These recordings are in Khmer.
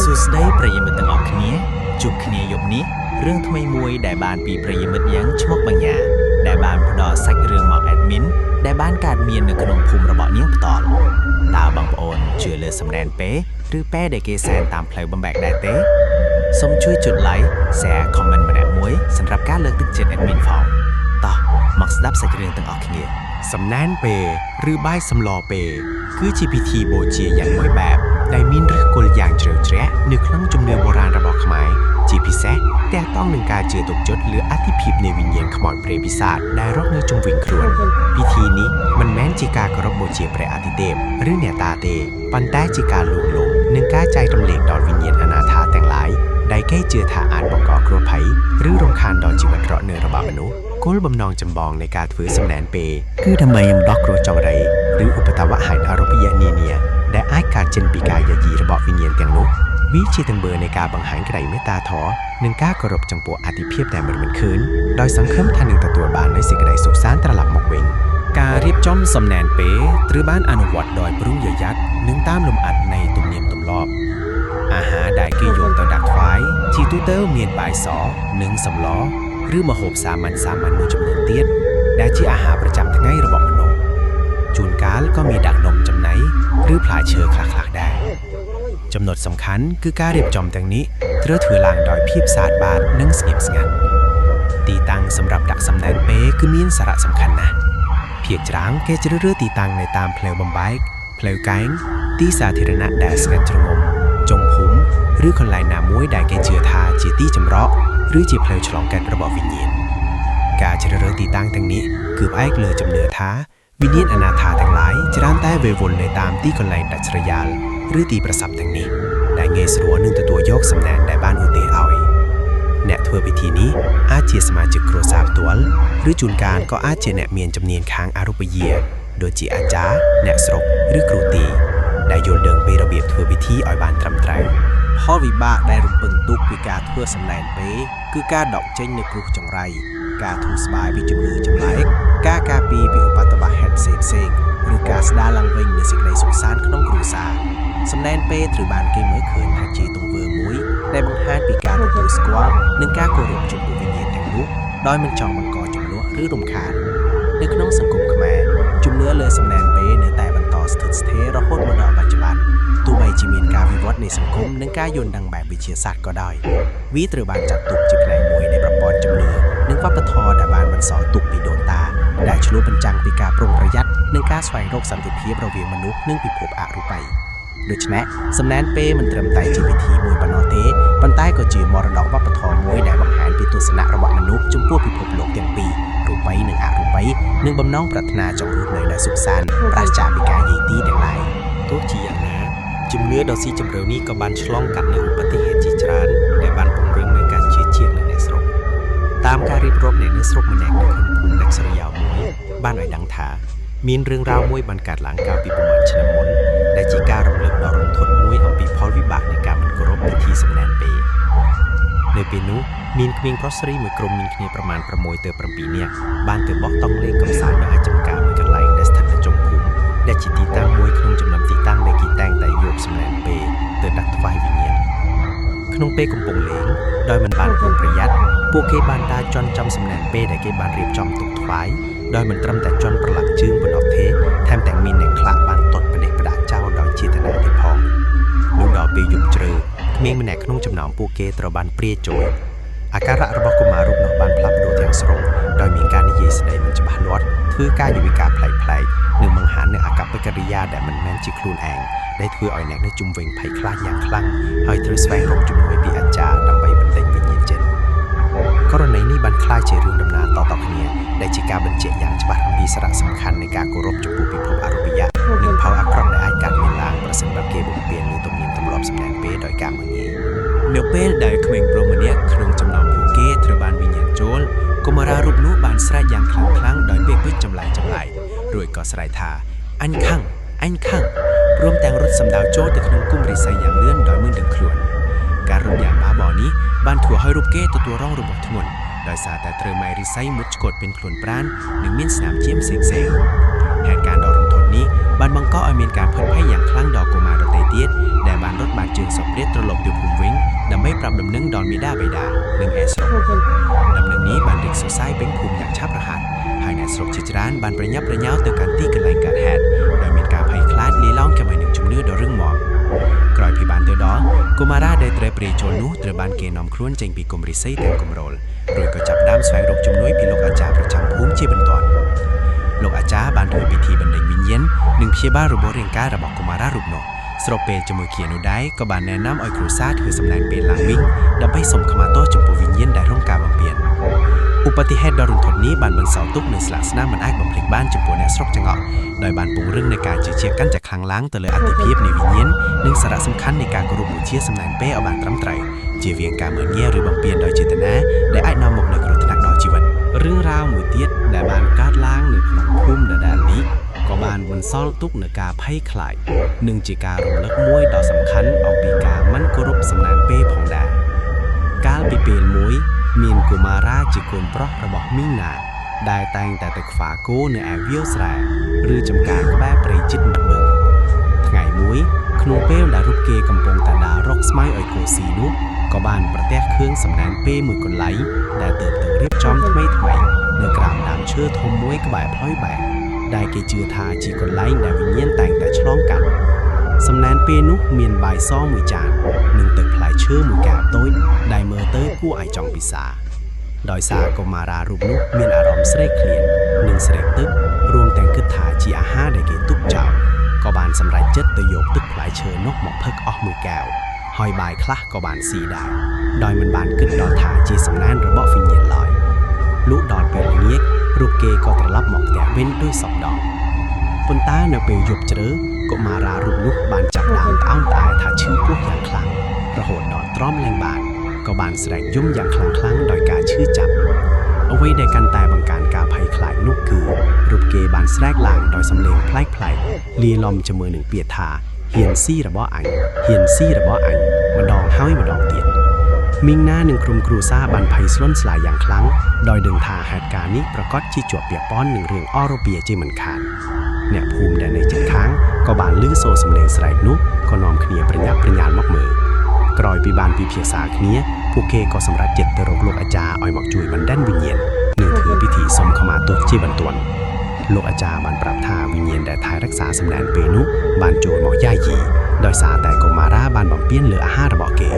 សួស្តីប្រិយមិត្តទាំងអស់គ្នាជួបគ្នាយប់នេះរឿងថ្មីមួយដែលបានពីប្រិយមិត្តយ៉ាងឈ្មោះបញ្ញាដែលបានផ្ដល់សាច់រឿងមក admin ដែលបានកើតមាននៅក្នុងភូមិរបស់នាងផ្ទាល់តើបងប្អូនជឿលើសំណែនពេឬពេដែលគេសែនតាមផ្លូវបំបែកដែរទេសូមជួយចុច like share comment ម្នាក់មួយសម្រាប់ការលើកទឹកចិត្ត admin ផងតោះមកស្ដាប់សាច់រឿងទាំងអស់គ្នា សំណែនពេឬបាយសម្លពេគឺជាពិធីបូជាយ៉ាងមួយបែបដែលមានឫសគល់យ៉ាងជ្រៅជ្រះនៅក្នុងជំនឿបុរាណរបស់ខ្មែរជាពិសេសទាក់ទងនឹងការជឿទុកចិត្តលើអធិភាពនៃវិញ្ញាណខ្មោចព្រៃពិសាចដែលរស់នៅជុំវិញខ្លួនពិធីនេះមិនមែនជាការគោរពបូជាព្រះអាទិទេពឬអ្នកតាទេប៉ុន្តែជាការលួងលោមនិងការចែករំលែកដល់វិញ្ញាណអនាថាទាំងឡាយដែលគេជឿថាអាចបង្កគ្រោះភ័យឬរំខានដល់ជីវិតរស់នៅរបស់មនុស្សគោលបំណងចម្បងនៃការធ្វើសំណែនពេគឺដើម្បីរំដោះគ្រោះចង្រៃឬឧបទ្ទវហេតុអរូបិយនានាដែលអាចកើតចេញពីការយាយីរបស់វិញ្ញាណទាំងនោះវាជាទង្វើនៃការបង្ហាញក្តីមេត្តាធម៌និងការគោរពចំពោះអតិភិបដែលមិនឃើញដោយសង្ឃឹមថានឹងទទួលបាននូវសេចក្តីសុខសាន្តត្រឡប់មកវិញ ការរៀបចំសំណែនពេត្រូវបានអនុវត្តដោយប្រុងប្រយ័ត្ននិងតាមលំអិតនៃទំនៀមទម្លាប់អាហារដែលគេយកទៅដាក់ថ្វាយជាទូទៅមានបាយសនិងសម្លឬម្ហូបសាមញ្ញសាមញ្ញមួយចំនួនទៀតដែលជាអាហារប្រចាំថ្ងៃរបស់មនុស្សជួនកាលក៏មានដាក់នំចំណីឬផ្លែឈើខ្លះៗដែរចំណុចសំខាន់គឺការរៀបចំទាំងនេះត្រូវធ្វើឡើងដោយភាពស្អាតបាតនិងស្ងៀមស្ងាត់ទីតាំងសម្រាប់ដាក់សំណែនពេគឺមានសារៈសំខាន់ណាស់ ភាគច្រើនគេជ្រើសរើសទីតាំងនៅតាមផ្លូវបំបែកផ្លូវកែងទីសាធារណៈដែលស្ងាត់ជ្រងំចុងភូមិឬកន្លែងណាមួយដែលគេជឿថាជាទីចម្រោកឬជាផ្លូវឆ្លងកាត់របស់វិញ្ញាណការជ្រើសរើសទីតាំងទាំងនេះគឺផ្អែកលើជំនឿថាវិញ្ញាណអនាថាទាំងឡាយច្រើនតែវេវល់នៅតាមទីកន្លែងដាច់ស្រយាលឬទីប្រសព្វទាំងនេះដែលងាយស្រួលនឹងទទួលយកសំណែនដែលបានឧទ្ទិសឲ្យ អ្នកធ្វើពិធីនេះអាចជាសមាជិកគ្រួសារផ្ទាល់ឬជួនកាលក៏អាចជាអ្នកមានជំនាញខាងអរូបយាដូចជាអាចារ្យអ្នកស្រុកឬគ្រូទីដែលយល់ដឹងពីរបៀបធ្វើពិធីឲ្យបានត្រឹមត្រូវ ផលវិបាកដែលរំពឹងទុកពីការធ្វើសំណែនពេគឺការដកចេញនូវគ្រោះចង្រៃការធូរស្បើយពីជំងឺចម្លែកការការពារពីឧបទ្ទវហេតុផ្សេងៗឬការស្ដារឡើងវិញនូវសេចក្តីសុខសាន្តក្នុងគ្រួសារសំណែនពេត្រូវបានគេមើលឃើញថាជាទង្វើមួយដែលបង្ហាញពីការទទួលស្គាល់និងការគោរពចំពោះវិញ្ញាណទាំងនោះដោយមិនចង់បង្កជម្លោះឬរំខាននៅក្នុងសង្គមខ្មែរជំនឿលើសំណែនពេនៅតែបន្តស្ថិតស្ថេររហូតមកដល់បច្ចុប្បន្ន ទោះបីជាមានការវិវត្តនៃសង្គមនិងការយល់ដឹងបែបវិទ្យាសាស្ត្រក៏ដោយវាត្រូវបានចាត់ទុកជាផ្នែកមួយនៃប្រព័ន្ធជំនឿនិងវប្បធម៌ដែលបានបន្សល់ទុកពីដូនតាដែលឆ្លុះបញ្ចាំងពីការប្រុងប្រយ័ត្ននិងការស្វែងរកសន្តិភាពរវាងមនុស្សនិងពិភពអរូបីដូច្នេះសំណែនពេមិនត្រឹមតែជាពិធីមួយប៉ុណ្ណោះទេប៉ុន្តែក៏ជាមរតកវប្បធម៌មួយដែលបង្ហាញពីទស្សនៈរបស់មនុស្សចំពោះពិភពលោកទាំងពីររូបីនិងអរូបីនិងបំណងប្រាថ្នាចង់រស់នៅដោយសុខសាន្តប្រាសចាកពីការយាយីទាំងឡាយ ទោះជាយ៉ាងណាជំនឿដ៏ស៊ីជម្រៅនេះក៏បានឆ្លងកាត់នូវឧបទ្ទហេតុជាច្រើនដែលបានពង្រឹងនូវការជឿជាក់នៅអ្នកស្រុកតាមការរៀបរាប់នៃអ្នកស្រុកម្នាក់នៅក្នុងភូមិដាច់ស្រយាលមួយបានឲ្យដឹងថាមានរឿងរ៉ាវមួយបានកើតឡើងកាលពីប្រមាណឆ្នាំមុនដែលជាការរំលឹកដ៏រន្ធត់មួយអំពីផលវិបាកនៃការមិនគោរពពិធីសំណែនពេនៅពេលនោះមានក្មេងប្រុសស្រីមួយក្រុមមានគ្នាប្រមាណ6ទៅ7នាក់បានទៅបោះតង់លេងកម្សាន្តនៅឯចំការមួយកន្លែងដែលស្ថិតនៅចុងភូមិ ដែលជាទីតាំងមួយក្នុងចំណោមទីតាំងដែលគេតែងតែយកសំណែនពេទៅដាក់ថ្វាយវិញ្ញាណក្នុងពេលកំពុងលេងដោយមិនបានប្រុងប្រយ័ត្នពួកគេបានដើរជន់ចំសំណែនពេដែលគេបានរៀបចំទុកថ្វាយដោយមិនត្រឹមតែជន់ប្រឡាក់ជើងប៉ុណ្ណោះទេថែមទាំងមានអ្នកខ្លះបានទាត់ប្រដេសផ្ដាក់ចោលដោយចេតនាទៀតផងលុះដល់ពេលយប់ជ្រៅក្មេងម្នាក់ក្នុងចំណោមពួកគេត្រូវបានព្រាចូលអាការៈរបស់កុមាររូបនោះបានផ្លាស់ប្ដូរទាំងស្រុងដោយមានការនិយាយស្ដីមិនច្បាស់លាស់ធ្វើកាយវិការប្លែកៗនិងបង្ហាញនូវអាកប្បកិរិយាដែលមិនមែនជាខ្លួនឯងដែលធ្វើឲ្យអ្នកនៅជុំវិញភ័យខ្លាចយ៉ាងខ្លាំងហើយត្រូវស្វែងរកជំនួយពីអាចារ្យដើម្បីបណ្ដេញវិញ្ញាណចេញករណីនេះបានក្លាយជារឿងដំណាលតៗគ្នាដែលជាការបញ្ជាក់យ៉ាងច្បាស់អំពីសារៈសំខាន់នៃការគោរពចំពោះពិភពអរូបិយៈនិងផលអាក្រក់ដែលអាចកើតមានឡើងប្រសិនបើគេបំពានលើទំនៀមទម្លាប់សំណែនពេដោយការមើលងាយ នៅពេលដែលក្មេងប្រុសម្នាក់ក្នុងចំណោមពួកគេត្រូវបានវិញ្ញាណចូលកុមារារូបនោះបានស្រែកយ៉ាងខ្លាំងៗដោយពាក្យពេចន៍ចម្លែកចម្លែករួចក៏ស្រែកថាអញខឹងអញខឹងព្រមទាំងរត់សម្ដៅចូលទៅក្នុងគុម្ពឫស្សីយ៉ាងលឿនដោយមិនដឹងខ្លួនការរត់យ៉ាងบ้าបរនេះបានធ្វើឲ្យរូបគេទទួលរងរបួសធ្ងន់ដោយសារតែត្រូវម៉ែឫស្សីមុតឆ្កួតពេញខ្លួនប្រាណនិងមានស្នាមជាមផ្សេងៗហេតុការណ៍ដ៏រន្ធត់នេះ បានបង្កឲ្យមានការភិតភ័យយ៉ាងខ្លាំងដល់កុមារដទៃទៀតដែលបានរត់បាតជើងសព្រាតត្រឡប់ទៅភូមិវិញដើម្បីប្រាប់ដំណឹងដល់មាតាបិតានិងឯស្រុក ដំណឹងនេះបានរីកសុសាយពេញភូមិយ៉ាងឆាប់រហ័សហើយអ្នកស្រុកជាច្រើនបានប្រញាប់ប្រញាល់ទៅកាន់ទីកន្លែងកើតហេតុដោយមានការភ័យខ្លាចលាយឡំជាមួយនឹងជំនឿដ៏រឹងមាំក្រោយពីបានទៅដល់កុមារាដែលត្រូវព្រាយចូលនោះត្រូវបានគេនាំខ្លួនចេញពីគុំរិស័យទាំងគម្រោលរួចក៏ចាប់ផ្ដើមស្វែងរកជំនួយពីលោកអាចារ្យប្រចាំភូមិជាបន្ទាន់លោកអាចារ្យបានធ្វើពិធីបណ្ដេញវិញ្ញាណនិងព្យាបាលរបួសរាងកាយរបស់កុមារារូបនោះស្របពេលជាមួយគ្នានោះដែរក៏បានណែនាំឲ្យគ្រួសារធ្វើសំណែនពេលឡើងវិញដើម្បីសុំខមាទោសចំពោះវិញ្ញាណដែលរងការបំពាន ឧបទ្ទហេតុដ៏រន្ធត់នេះបានបន្សល់ទុកនូវស្លាកស្នាមមិនអាចបំភ្លេចបានចំពោះអ្នកស្រុកចង្អក់ដោយបានពង្រឹងនូវការជឿជាក់កាន់តែខ្លាំងឡើងទៅលើអត្ថិភាពនៃវិញ្ញាណនិងសារៈសំខាន់នៃការគោរពបូជាសំណែនពេឲ្យបានត្រឹមត្រូវជៀសវាងការមើលងាយឬបំពានដោយចេតនាដែលអាចនាំមកនូវគ្រោះថ្នាក់ដល់ជីវិត រឿងរ៉ាវមួយទៀតដែលបានកើតឡើងនៅក្នុងភូមិដដែលនេះក៏បានបន្សល់ទុកនូវការភ័យខ្លាចនិងជាការរំលឹកមួយដ៏សំខាន់អំពីការមិនគោរពសំណែនពេផងដែរកាលពីពេលមួយ មានកុមារាជាកូនប្រុសរបស់មីងណា ដែលតែងតែទៅខ្វាគោនៅឯវាលស្រែឬចំការក្បែរព្រៃជិតមាត់បឹងថ្ងៃមួយក្នុងពេលដែលរូបគេកំពុងតែដើររកស្មៅឲ្យគោស៊ីនោះក៏បានប្រទះគ្រឿងសំណែនពេមួយកន្លែងដែលទើបទៅរៀបចំថ្មីថ្មីនៅក្រោមដើមឈើធំមួយក្បែរផ្លូវបែកដែលគេជឿថាជាកន្លែងដែលវិញ្ញាណតែងតែឆ្លងកាត់សំណែនពេលនោះមានបាយសមួយចាននិងទឹកផ្លែឈើមួយកែវតូចដែលមើលទៅគួរឲ្យចង់ពិសា ដោយសារកុមារារូបនោះមានអារម្មណ៍ស្រេកឃ្លាននិងស្រេកទឹករួមទាំងគិតថាជាអាហារដែលគេទុកចោលក៏បានសម្រេចចិត្តទៅយកទឹកផ្លែឈើនោះមកផឹកអស់មួយកែវហើយបាយខ្លះក៏បានស៊ីដែរដោយមិនបានគិតដល់ថាជាសំណានរបស់វិញ្ញាណឡើយលុះដល់ពេលល្ងាចរូបគេក៏ត្រឡប់មកផ្ទះវិញដោយសប្ដងប៉ុន្តែនៅពេលយប់ជ្រៅកុមារារូបនោះបានចាប់ដើមត្អោញត្អែថាឈឺពោះយ៉ាងខ្លាំងរហូតដល់ទ្រាំលែងបានក៏បានស្រែកយំយ៉ាងខ្លាំងៗដោយការឈឺចាប់ អ្វីដែលកាន់តែបង្កើនការភ័យខ្លាចនោះគឺរូបគេបានស្រែកឡើងដោយសំឡេងប្លែកៗលាយឡំជាមួយនឹងពាក្យថាហ៊ានស៊ីរបស់អញហ៊ានស៊ីរបស់អញម្ដងហើយម្ដងទៀតមីងណានិងក្រុមគ្រួសារបានភ័យស្លន់ស្លាយយ៉ាងខ្លាំងដោយដឹងថាហេតុការណ៍នេះប្រកាសជាជាប់ពាក់ព័ន្ធនឹងរឿងអរូបិយជាមិនខានអ្នកភូមិដែលនៅជិតខាងក៏បានឮសូរសំឡេងស្រែកនោះក៏នាំគ្នាប្រញាប់ប្រញាល់មកមើល ក្រោយពីបានពិភាក្សាគ្នាពួកគេក៏សម្រេចចិត្តទៅរកលោកអាចារ្យឲ្យមកជួយបណ្ដេញវិញ្ញាណនិងធ្វើពិធីសុំខមាទោសជាបន្ទាន់លោកអាចារ្យបានប្រាប់ថាវិញ្ញាណដែលថែរក្សាសំណែនពេលនោះបានចូលមកយាយីដោយសារតែកុមារាបានបំពានលើអាហាររបស់គេ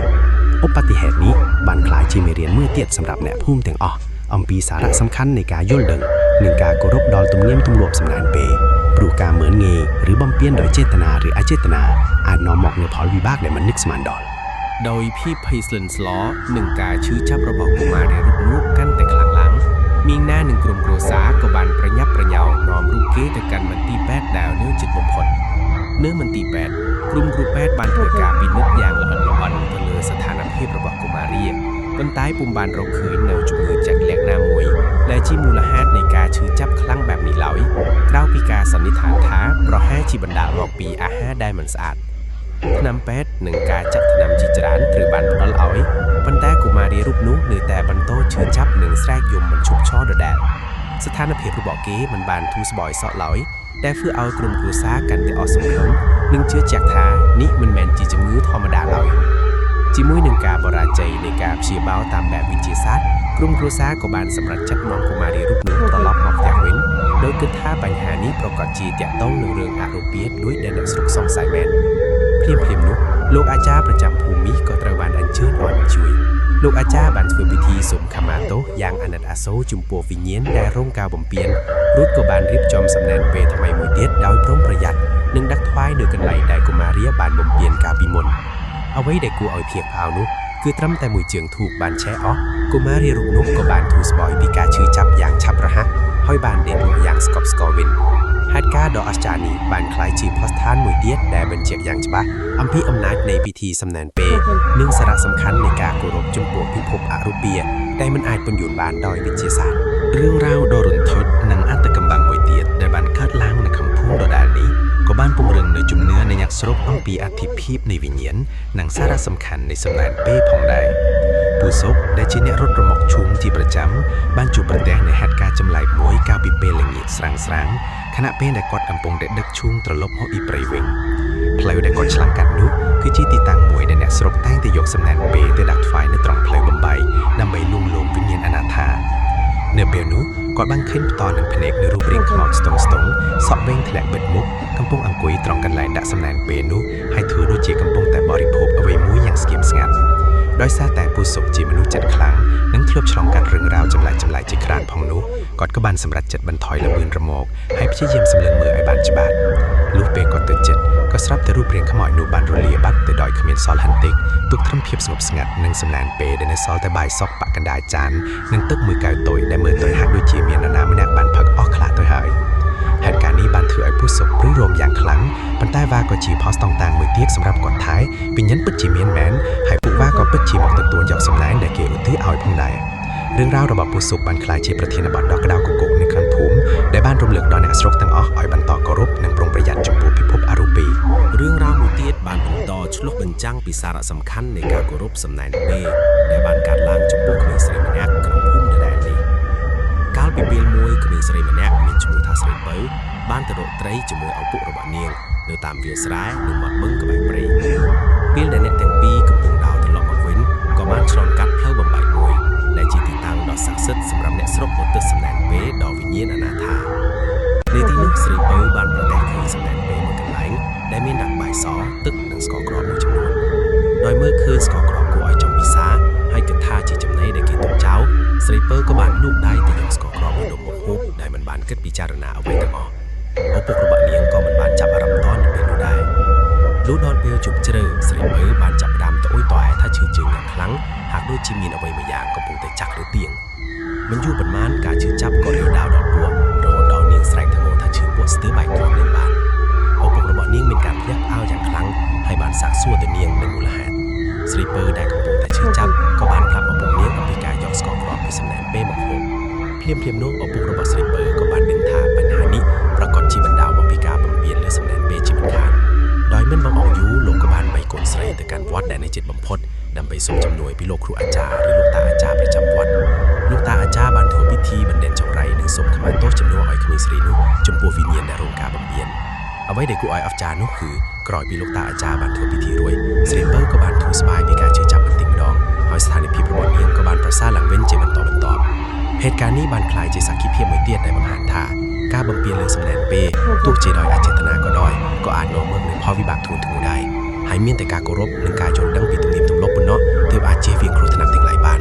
ឧបទ្ទហេតុនេះបានក្លាយជាមេរៀនមួយទៀតសម្រាប់អ្នកភូមិទាំងអស់អំពីសារៈសំខាន់នៃការយល់ដឹងនិងការគោរពដល់ទំនៀមទម្លាប់សំណែនពេលព្រោះការមើលងាយឬបំពានដោយចេតនាឬអចេតនាអាចនាំមកនូវផលវិបាកដែលមិននឹកស្មានដល់ ដោយភាពភ័យស្លិនស្លោនិងការឈឺចាប់របស់កុមារារូបនោះកាន់តែខ្លាំងឡើងមីងណានិងក្រុមគ្រួសារក៏បានប្រញាប់ប្រញាល់នាំរូបគេទៅកាន់មន្ទីរពេទ្យដែលនៅជិតបំផុតនៅមន្ទីរពេទ្យក្រុមគ្រូពេទ្យបានធ្វើការពិនិត្យយ៉ាងល្អិតល្អន់ទៅលើស្ថានភាពរបស់កុមារាប៉ុន្តែពុំបានរកឃើញនៅជំងឺជាក់លាក់ណាមួយដែលជាមូលហេតុនៃការឈឺចាប់ខ្លាំងបែបនេះឡើយក្រៅពីការសន្និដ្ឋានថាប្រហែលជាបណ្ដាលមកពីអាហារដែលមិនស្អាត ថ្នាំពេទ្យនិងការចាក់ថ្នាំជាច្រើនត្រូវបានផ្ដល់ឲ្យប៉ុន្តែកុមារីរូបនោះនៅតែបន្តឈឺចាប់និងស្រែកយំមិនឈប់ឈរដដែលស្ថានភាពរបស់គេមិនបានធូរស្បើយសោះឡើយដែលធ្វើឲ្យក្រុមគ្រួសារកាន់តែអស់សង្ឃឹមនិងជឿជាក់ថានេះមិនមែនជាជំងឺធម្មតាឡើយជាមួយនឹងការបរាជ័យនៃការព្យាបាលតាមបែបវិទ្យាសាស្ត្រក្រុមគ្រួសារក៏បានសម្រេចចិត្តនាំកុមារីរូបនោះត្រឡប់មកផ្ទះវិញដោយគិតថាបញ្ហានេះប្រកាសជាទាក់ទងនឹងរឿងអរូបិយដូចដែលអ្នកស្រុកសង្ស័យមែន ភ្លាមៗនោះលោកអាចារ្យប្រចាំភូមិនេះក៏ត្រូវបានអញ្ជើញឲ្យមកជួយលោកអាចារ្យបានធ្វើពិធីសុំខមាទោសយ៉ាងអាណិតអាសូរចំពោះវិញ្ញាណដែលរងការបំពានរួចក៏បានរៀបចំសំណែនពេលថ្មីមួយទៀតដោយប្រុងប្រយ័ត្ននិងដាក់ថ្វាយនៅកន្លែងដែលកុមារាបានបំពានកាលពីមុនអ្វីដែលគួរឲ្យភ្ញាក់ផ្អើលនោះគឺត្រឹមតែមួយជើងធូបបានឆេះអស់កុមារារូបនោះក៏បានធូរស្បើយពីការឈឺចាប់យ៉ាងឆាប់រហ័សហើយបានដេកលក់យ៉ាងស្កប់ស្កល់វិញ ហេតុការណ៍ដ៏អស្ចារ្យនេះបានក្លាយជាភស្តុតាងមួយទៀតដែលបញ្ជាក់យ៉ាងច្បាស់អំពីអំណាចនៃពិធីសំណែនពេនិងសារៈសំខាន់នៃការគោរពចំពោះពិភពអរូបីដែលមិនអាចពន្យល់បានដោយវិទ្យាសាស្ត្រ រឿងរ៉ាវដ៏រន្ធត់និងអត្តកំបាំងមួយទៀតដែលបានកើតឡើងនៅក្នុងភូមិដដែលនេះក៏ បានពង្រឹងនូវជំនឿនៃអ្នកស្រុកអំពីអធិភាពនៃវិញ្ញាណនិងសារៈសំខាន់នៃសំណែនពេផងដែរពូសុកដែលជាអ្នករត់រមាក់ឈូងជាប្រចាំបានជួបប្រទះនៃហេតុការណ៍ចម្លែកមួយកាលពីពេលល្ងាចស្រាងស្រាងខណៈពេលដែលគាត់កំពុងតែដឹកឈូងត្រឡប់មកពីព្រៃវិញផ្លូវដែលគាត់ឆ្លងកាត់នោះគឺជាទីតាំងមួយដែលអ្នកស្រុកតែងតែយកសំណែនពេទៅដាក់ថ្វាយនៅត្រង់ផ្លូវបំបីដើម្បីលួងលោមវិញ្ញាណអនាថា នៅពេលនោះគាត់បានឃើញផ្ទាល់នឹងភ្នែកនៅរូបរាងខ្មោចស្ទង់ស្ទង់សក់វែងធ្លាក់បិទមុខកំពុងអង្គុយត្រង់កន្លែងដាក់សំណែនពេលនោះហើយធ្វើដូចជាកំពុងតែបរិភោគអ្វីមួយយ៉ាងស្ងៀមស្ងាត់ដោយសារតែពូសុកជាមនុស្សចិត្តខ្លាំងនិងធ្លាប់ឆ្លងកាត់រឿងរ៉ាវចម្លែកចម្លែកជាច្រើនផងនោះគាត់ក៏បានសម្រេចចិត្តបន្ថយល្បឿនរមាក់ហើយព្យាយាមសម្លឹងមើលឲ្យបានច្បាស់លុះពេលគាត់ទៅជិតក៏ស្រាប់តែរូបរាងខ្មោចនោះបានរលាបាត់ទៅដោយគ្មានសល់ហន្តិចទុកត្រឹមភាពស្ងប់ស្ងាត់និងសំណែនពេលដែលនៅសល់តែបាយសក់ប៉ាក់កណ្ដាលចាន និងទឹកមួយកែវតូចដែលមើលទៅហាក់ដូចជាមាននរណាម្នាក់បានផឹកអស់ខ្លះទៅហើយហេតុការណ៍នេះបានធ្វើឲ្យពូសុកព្រឺរោមយ៉ាងខ្លាំងប៉ុន្តែវ៉ាក៏ជាផុសតង់តាងមួយទៀតសម្រាប់គាត់ថែវិញ្ញាណពិតជាមានមែនហើយពួកវ៉ាក៏ពិតជាមកទទួលយកសំណែនដែលគេឧទ្ទិសឲ្យផងដែររឿងរ៉ាវរបស់ពូសុកបានក្លាយជាប្រធានបទដ៏ក្តៅគគុកនៅក្នុងភូមិដែលបានរំលឹកដល់អ្នកស្រុកទាំងអស់ឲ្យបន្តគោរពនិងប្រុងប្រយ័ត្នចំពោះពិភពអរូបី រឿងរ៉ាវមួយទៀតបានបន្តឆ្លុះបញ្ចាំងពីសារៈសំខាន់នៃការគោរពសំណែនពេដែលបានកើតឡើងចំពោះក្មេងស្រីម្នាក់ក្នុងភូមិដដែលនេះកាលពីពេលមួយក្មេងស្រីម្នាក់មានឈ្មោះថាស្រីពៅបានទៅរកត្រីជាមួយឪពុករបស់នាងនៅតាមវាលស្រែនិងមាត់បឹងក្បែរព្រៃពេលដែលអ្នកទាំងពីរកំពុងដើរត្រឡប់មកវិញក៏បានឆ្លងកាត់ផ្លូវបំបែកមួយដែលជាទីតាំងដ៏ស័ក្តិសិទ្ធិសម្រាប់អ្នកស្រុកឧទ្ទិសសំណែនពេដល់វិញ្ញាណអនាថា នៅទីនោះស្រីពៅបានប្រទះឃើញសំណែនពេមួយកន្លែងដែលមានដាក់បាយសទឹកនិងស្ករគ្រាប់មួយចំនួនដោយមើលឃើញស្ករគ្រាប់គួរឲ្យចង់ពិសាហើយគិតថាជាចំណីដែលគេទុកចោលស្រីពៅក៏បានលូកដៃទៅយកស្ករគ្រាប់មួយដុំមកហូបដែលមិនបានគិតពិចារណាអ្វីទាំងអស់ឪពុករបស់នាងក៏មិនបានចាប់អារម្មណ៍តន់នៅពេលនោះដែរលុះដល់ពេលជប់ជ្រៅស្រីពៅបានចាប់ផ្ដើមត្អូញត្អែថាឈឺជើងយ៉ាងខ្លាំងហាក់ដូចជាមានអ្វីមួយយ៉ាងកំពុងតែចាក់ឬទៀង មិនយូរប៉ុន្មានការឈឺចាប់ក៏រាលដាលដល់ពោះរហូតដល់នាងស្រែកធ្ងោថាឈឺពោះស្ទើរបែកទ្រាំលែងបានឪពុករបស់នាងមានការភ្ញាក់ផ្អើលយ៉ាងខ្លាំងហើយបានសាកសួរទៅនាងនៅមូលហេតុស្រីពៅដែលកំពុងតែឈឺចាប់ក៏បានប្រាប់ឪពុកនាងអំពីការយកស្ករគ្រាប់ពីសំណែនពេលមកហូបភ្លាមៗនោះឪពុករបស់ស្រីពៅក៏បានដឹងថាបញ្ហានេះប្រកាសជាបណ្ដាលមកពីការបំពានលើសំណែនពេលជាមិនខានដោយមិនបង្អង់យូរលោកក៏បានបីកូនស្រីទៅកាន់វត្តដែលនៅជិតបំផុតដើម្បីសុំជំនួយពីលោកគ្រូអាចារ្យឬលោកតាអាចារ្យប្រចាំវត្ត លោកតាអាចារ្យបានធ្វើពិធីបណ្ដេញចង្រៃនិងសូមខមាទោសជំនួសឲ្យក្មេងស្រីនោះចំពោះវិញ្ញាណដែលរងការបំពានអ្វីដែលគួរឲ្យអស្ចារ្យនោះគឺក្រោយពីលោកតាអាចារ្យបានធ្វើពិធីរួចស្រីពៅក៏បានធូរស្បើយពីការឈឺចាប់បន្តិចម្ដងហើយស្ថានភាពរបស់នាងក៏បានប្រសើរឡើងវិញជាបន្តបន្ទាប់ហេតុការណ៍នេះបានក្លាយជាសក្ខីភាពមួយទៀតដែលបង្ហាញថាការបំពានលើសំណែនពេទោះជាដោយអចេតនាក៏ដោយក៏អាចនាំមកនូវផលវិបាកធ្ងន់ធ្ងរដែរហើយមានតែការគោរពនិងការយល់ដឹងពីទំនៀមទម្លាប់ប៉ុណ្ណោះទើបអាចជៀសវាងគ្រោះថ្នាក់ទាំងឡាយបាន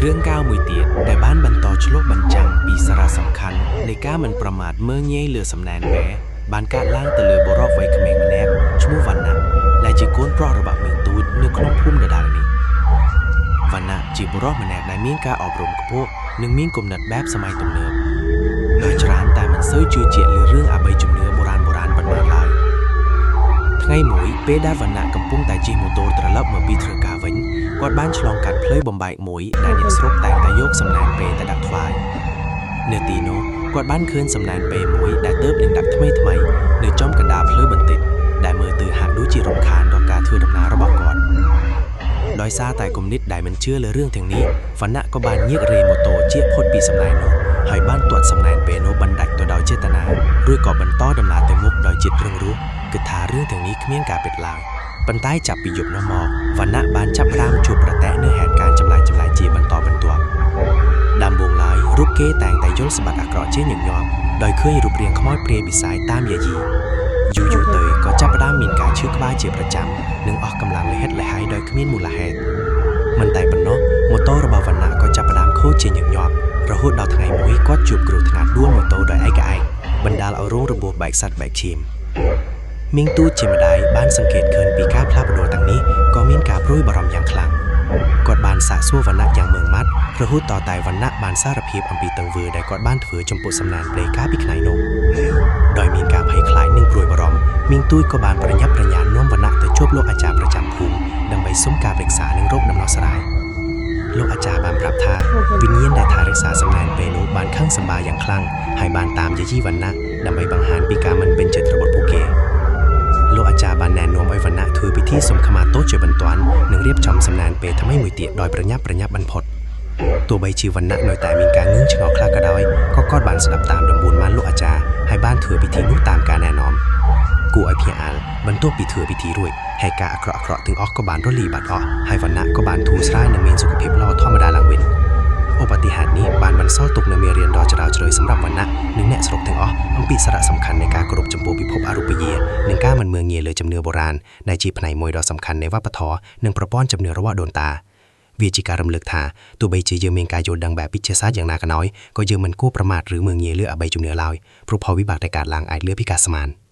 រឿងកៅមួយទៀតដែលបានបន្តឆ្លុះបញ្ចាំងពីសារៈសំខាន់នៃការមិនប្រមាថមើលងាយលើសំណែនពេបានកើតឡើងទៅលើបុរសវ័យក្មេងម្នាក់ឈ្មោះវណ្ណៈដែលជាកូនប្រុសរបស់មីងទូចនៅក្នុងភូមិដដែលនេះវណ្ណៈជាបុរសម្នាក់ដែលមានការអប់រំខ្ពស់និងមានគំនិតបែបសម័យទំនើបដោយច្រើនតែមិនសូវជឿជាក់លើរឿងអបិយជំនឿបុរាណៗប៉ុន្មានឡើយ ថ្ងៃមួយពេលដែលវណ្ណៈកំពុងតែជិះម៉ូតូត្រឡប់មកពីធ្វើការវិញគាត់បានឆ្លងកាត់ផ្លូវបំបែកមួយដែលអ្នកស្រុកតែងតែយកសំណែនពេទៅដាក់ថ្វាយនៅទីនោះគាត់បានឃើញសំណែនពេមួយដែលទើបនឹងដាក់ថ្មីថ្មីៗនៅចំកណ្ដាលផ្លូវបន្តិចដែលមើលទៅហាក់ដូចជារំខានដល់ការធ្វើដំណើររបស់គាត់ដោយសារតែគំនិតដែលមិនជឿលើរឿងទាំងនេះវណ្ណៈក៏បានញៀករេម៉ូតូជៀសផុតពីសំណែននោះហើយបានទាត់សំណែនពេនោះបណ្ដាច់ទៅដោយចេតនារួចក៏បន្តដំណើរទៅមុខដោយចិត្តរឹងរូស គិតថារឿងទាំងនេះគ្មានការពិតឡើយប៉ុន្តែចាប់ពីយប់នោះមកវណ្ណៈបានចាប់ផ្ដើមជួបប្រទះនូវហេតុការណ៍ចម្លែកៗជាបន្តបន្ទាប់ដើមបួងឡើយរូបគេតែងតែយល់សម្បត្តិអាក្រក់ជាញឹកញាប់ដោយឃើញរូបរាងខ្មោចព្រាយបិសាចតាមយាយីយូរៗទៅក៏ចាប់ផ្ដើមមានការឈឺក្បាលជាប្រចាំនិងអស់កម្លាំងលិហិតលិហៃដោយគ្មានមូលហេតុមិនតែប៉ុណ្ណោះម៉ូតូរបស់វណ្ណៈក៏ចាប់ផ្ដើមខូចជាញឹកញាប់រហូតដល់ថ្ងៃមួយគាត់ជួបគ្រោះថ្នាក់ដួលម៉ូតូដោយឯកឯងបណ្ដាលឲ្យរងរបួសបែកសាច់បែកឈាម មីងទូចជាម្ដាយបានសង្កេតឃើញពីការផ្លាស់ប្ដូរទាំងនេះក៏មានការព្រួយបារម្ភយ៉ាងខ្លាំងគាត់បានសាកសួរវណ្ណៈយ៉ាងម៉ឺងម៉ាត់រហូតតតែវណ្ណៈបានសារភាពអំពីទង្វើដែលគាត់បានធ្វើចំពោះសំណានប្លេកាលពីថ្ងៃនោះដោយមានការភ័យខ្លាចនិងព្រួយបារម្ភមីងទូចក៏បានប្រញាប់ប្រញាល់នាំវណ្ណៈទៅជួបលោកអាចារ្យប្រចាំភូមិដើម្បីសុំការប្រឹក្សានិងរកដំណោះស្រាយលោកអាចារ្យបានប្រាប់ថាវិញ្ញាណដែលថែរក្សាសំណែនពេលនោះបានខឹងសម្បារយ៉ាងខ្លាំងហើយបានតាមយាយីវណ្ណៈដើម្បីបង្ហាញពីការមិនពេញចិត្តរបស់ពួកគេ។ លោកអាចារ្យបានណែនាំឲ្យវណ្ណៈធ្វើពិធីសុំខមាទោសជាបន្ទាន់និងរៀបចំសំណានពេលថ្មីមួយទៀតដោយប្រញាប់ប្រញាប់បំផុតទោះបីជាវណ្ណៈនៅតែមានការងឿងឆ្ងល់ខ្លះក៏ដោយក៏គាត់បានស្ដាប់តាមដំបូន្មានលោកអាចារ្យហើយបានធ្វើពិធីនោះតាមការណែនាំគួរឲ្យភ្ញាក់ផ្អើលបន្ទាប់ពីធ្វើពិធីរួចហេតុការណ៍អាក្រក់ៗទាំងអស់ក៏បានរលាយបាត់អស់ហើយវណ្ណៈក៏បានធូរស្រាយនិងមានសុខភាពល្អធម្មតាឡើងវិញឧបទ្ទហេតុនេះបានបន្សល់ទុកនូវមេរៀនដ៏ជ្រាលជ្រៅសម្រាប់វណ្ណៈនិងអ្នកស្រុកទាំងអស់អំពីសារៈសំខាន់នៃការគោរពចំពោះពិភពអរូបយានិងការមិនមើលងាយលើជំនឿបុរាណដែលជាផ្នែកមួយដ៏សំខាន់នៃវប្បធម៌និងប្រព័ន្ធជំនឿរបស់ដូនតាវាជាការរំលឹកថាទោះបីជាយើងមានការយល់ដឹងបែបវិទ្យាសាស្ត្រយ៉ាងណាក៏ដោយក៏យើងមិនគួរប្រមាថឬមើលងាយលើអបិយជំនឿឡើយព្រោះផលវិបាកដែលកើតឡើងអាចលើសពីការស្មាន។